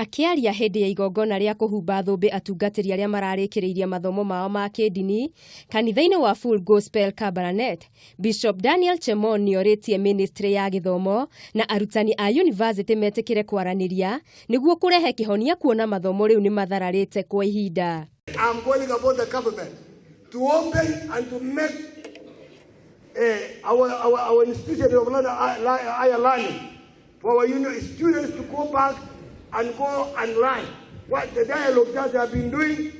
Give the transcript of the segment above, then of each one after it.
Akĩaria hĩndĩ ya igongona rĩa kũhumba thũmbĩ atungatĩri arĩa mararĩkĩrĩirie mathomo mao ma kĩndini kanitha-inĩ wa Full Gospel Kabarnet, Bishop Daniel Chemon nĩorĩtie ministry ya gĩthomo na arutani a yunivasĩtĩ metĩkĩre kwaranĩria nĩguo kũrehe kĩhonia kuona mathomo rĩu nĩmathararĩte kwa ihinda. I'm calling upon the government to open and to make our institution of higher learning for our students to go back and go and learn. What the dialogue that they have been doing,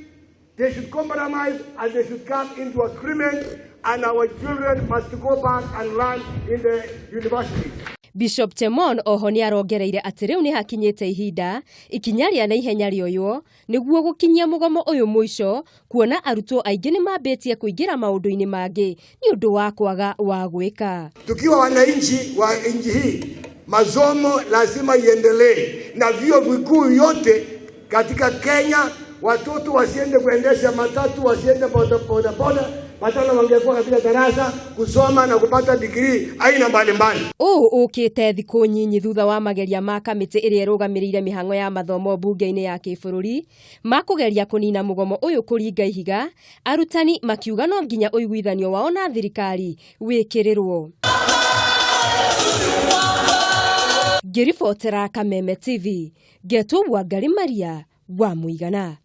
they should compromise and they should come into agreement, and our children must go back and learn in the universities. Bishop Chemon oho nĩ arongereire atĩ rĩu nĩ hakinyĩte ihinda ikinya rĩa naihenya rĩoywo nĩguo gũkinyia mũgomo ũyũ mũico, kuona arutwo aingĩ nĩ mambĩtie kũingĩra maũndũ-inĩ mangĩ nĩ ũndũ wa kwaga wa gwĩka. Tukiwa wananchi wa nchi hii, masomo lazima iendelee na vyuo vikuu yote katika Kenya, watoto wasiende kuendesha matatu, wasiende boda boda boda, badala wangekuwa katika darasa kusoma na kupata degree aina mbalimbali. Ũũ ũkĩte thikũ nyinyi thutha wa mageria ma kamĩtĩ ĩrĩa ĩrũgamĩrĩire mĩhang'o ya mathomo mbunge-inĩ ya kĩbũrũri ma kũgeria kũnina mũgomo ũyũ kũringa ihiga, arutani makiuga no nginya ũiguithanio wao na thirikari wĩkĩrĩrwo. Ngĩribotera Kameme TV, ngetwo Wangari Maria wa Mũigana.